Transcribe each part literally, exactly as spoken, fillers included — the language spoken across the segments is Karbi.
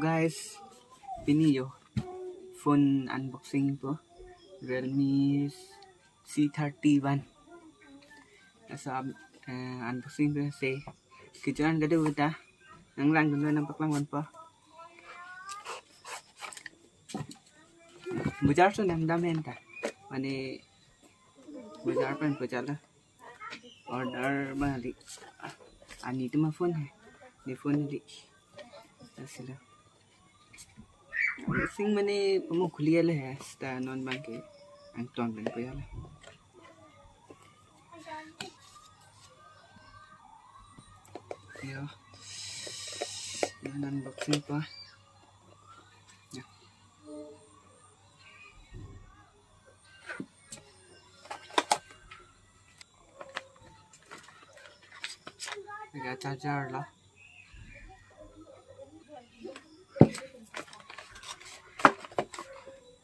Guys, pini yo phone unboxing po, Realme C thirty-one. Laso, eh, unboxing po se. Kejuan kado ta nanglang dun nangpaklang ponpo. Bojar so namdam hen ta. Mane bojar pen bojar lo. Order bang li. Ani tu ma phone hai. Ni phone li. Asilo. Sing mane pamo khuli ale hai. Seta non bang ke angton pen po ale. Yo. Nan unboxing po. Ya. Lake charger lo.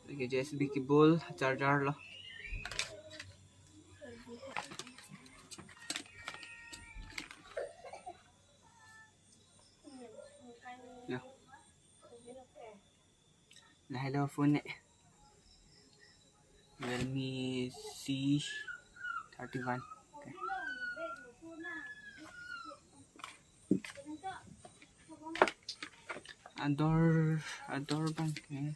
Lake U S B cable, charger lo. Ya. Lahelo phone ne. Realme C thirty-one. Okay. Ador, ador bang ke.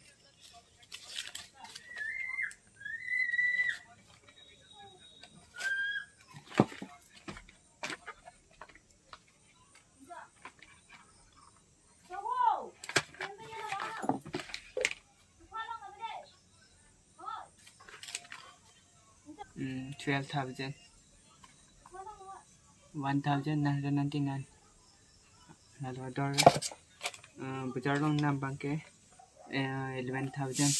Hmm, twelve thousand. One thousand nine hundred ninety-nine. Lalo ador, eh, bojar along dam bang ke, eh, eleven thousand.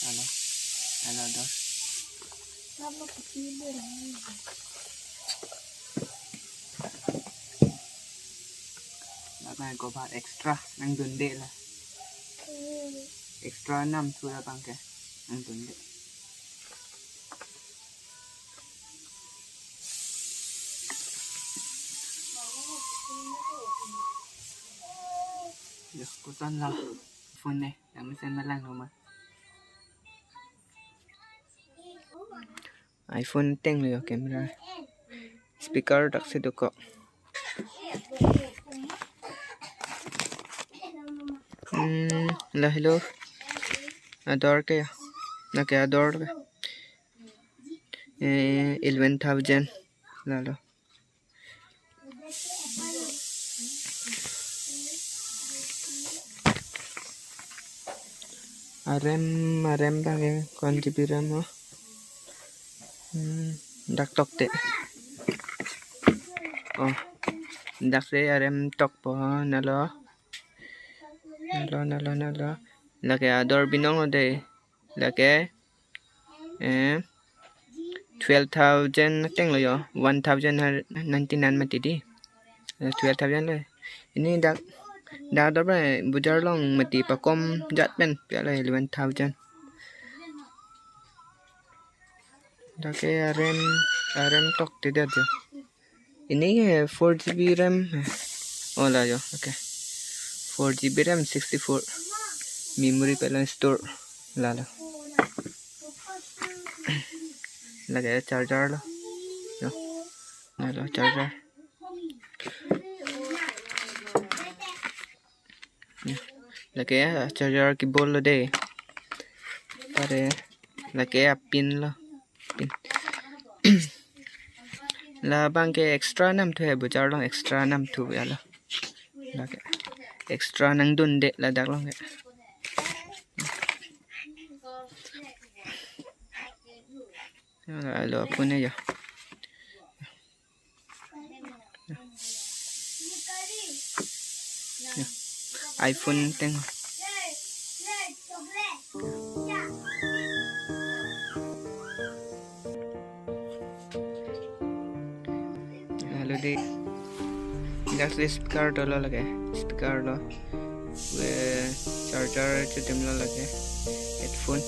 Lalo, lalo ador. Lapen cover extra nangdunde la. Extra namthu la bang ke nangdunde. Yo, koson lo phone ne, yang mesen malang lo ma. iPhone ateng lo yo camera. Speaker dak si dokok. Hmm, lahelo. Ador ke ya. Lake ador ke. Eh, eleven thousand. Lalo. RAM, RAM bang ke ko-an GB RAM ho. Hmm, dak tokte. Oh, dak si RAM tokpo ho, lalo. Lalo, lalo, lalo. Lake ador binong lo de. Lake, eh, twelve thousand ateng lo yo, one thousand ninety-nine mati di. Eh, twelve thousand lo. Pini dak, dak ador bang bojar along mati pakom jat pen, pi ale eleven thousand. Lake RAM, RAM tokte det jo. Pini ke four GB RAM. Oh, la jo. Okay. Four GB RAM, sixty-four memory pen lang store. Lalo. Lake charger lo. Jo. Lalo charger. Lake charger cable lo de. Pare lake a pin lo. Pin. La bang ke extra namthu he, bojar along extra namthu ya lo. Lake extra nangdunde ladak along ke. Ya, lo phone ya. iPhone ateng. Lalo de. Dak si speaker dolo lake. Speaker lo. We charger chutim lo lake. Headphone.